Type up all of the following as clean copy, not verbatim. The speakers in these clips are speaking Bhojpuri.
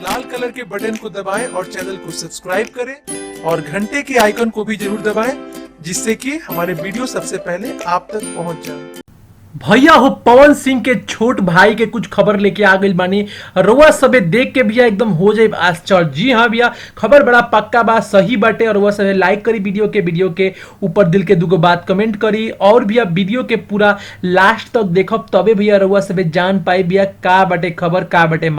लाल कलर के बटन को दबाएं और चैनल को सब्सक्राइब करें और घंटे के आइकन को भी जरूर दबाएं, जिससे कि हमारे वीडियो सबसे पहले आप तक पहुंच जाए। भैया हो पवन सिंह के छोट भाई के कुछ खबर लेके आ गई बानी। रुआ सबे देख के भैया एकदम हो जाए आश्चर्य। जी हाँ भैया, खबर बड़ा पक्का बा, सही बाटे। और रुआ सबे लाइक करी वीडियो के ऊपर दिल के दुगो बात कमेंट करी और भैया वीडियो के पूरा लास्ट तक देखब तबे भैया रुआ सबे जान पाई भैया का बाटे खबर, का बाटे।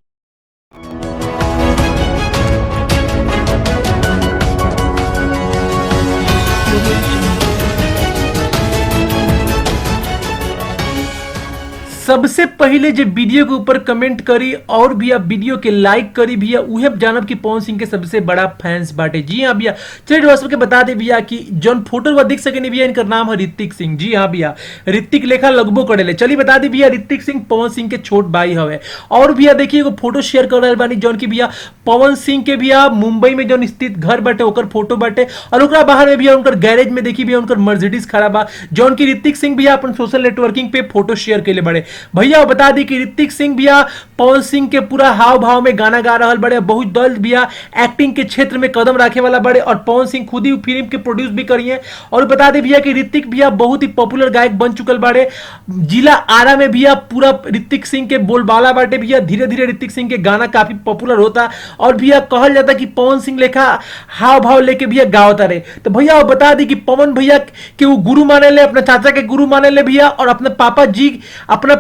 सबसे पहले जे वीडियो के ऊपर कमेंट करी और भैया वीडियो के लाइक करी भैया उहे जानब कि पवन सिंह के सबसे बड़ा फैंस बाटे। जी हाँ भैया, चलिए रउआ सबके बता दे भैया कि जौन फोटो बा देख सकेनी भैया, इनकर नाम है ऋतिक सिंह। जी हाँ भैया, ऋतिक लेखा लगबो करेले। चलिए बता दी भैया, ऋतिक सिंह पवन सिंह के छोट भाई हवे। और भैया देखिए एगो फोटो शेयर कर रहल बानी जौन की भैया पवन सिंह के भैया मुंबई में जौन स्थित घर बाटे ओकर फोटो बाटे। और ओकरा बाहर में भैया उनकर गैरेज में देखी भैया उनकर मर्सिडीज खड़ा बा, जौन की ऋतिक सिंह भैया अपन सोशल नेटवर्किंग पे फोटो शेयर कैले बड़े। भैया बता दी कि ऋतिक सिंह भैया पवन सिंह के पूरा हाव भाव में गाना गा रहल बड़े। बहुत जल्द भैया एक्टिंग के क्षेत्र में कदम रखे वाला बड़े और पवन सिंह खुद ही फिल्म के प्रोड्यूस भी करिए। और बता दी भैया कि ऋतिक भैया बहुत ही पॉपुलर गायक बन चुकल बड़े। जिला आरा में भैया पूरा ऋतिक सिंह के बोलबाला बाटे भैया। धीरे धीरे ऋतिक सिंह के गाना काफी पॉपुलर होता और भैया कहल जाता कि पवन सिंह लेखा हाव भाव लेके भैया गावता रहे। तो भैया वो बता दी कि पवन भैया के वो गुरु माने ले, अपना चाचा के गुरु माने ले भैया और अपना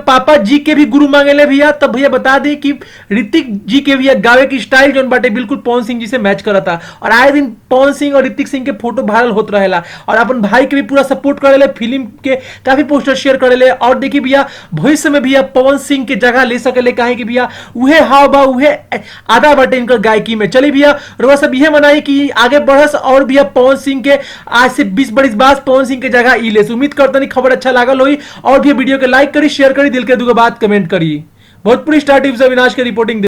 पापा जी के भी गुरु मांगे ले भैया। तब भैया बता दी कि ऋतिक जी के भैया गावे की स्टाइल जोन बाटे बिल्कुल पवन सिंह जी से मैच करता। और आए दिन पवन सिंह और ऋतिक सिंह के फोटो वायरल होत रहेला और अपन भाई के भी पूरा सपोर्ट करेले, फिल्म के काफी पोस्टर शेयर करेले। और देखिए भैया भविष्य में भैया पवन सिंह के जगह ले सकेले, काहे कि भैया उहे हाव भाव उहे आदा बाटे इनकर गायकी में। चलिए भैया रुआ सब यह मनाई कि आगे बढ़स और भैया पवन सिंह के आज से 20 बरिस बाद पवन सिंह के जगह ई लेस। उम्मीद करता नहीं खबर अच्छा लागल होई और भी वीडियो के लाइक करी, शेयर करी, दिल के दुगो बात कमेंट करी। भोजपुरी स्टार टीवी से अविनाश के रिपोर्टिंग।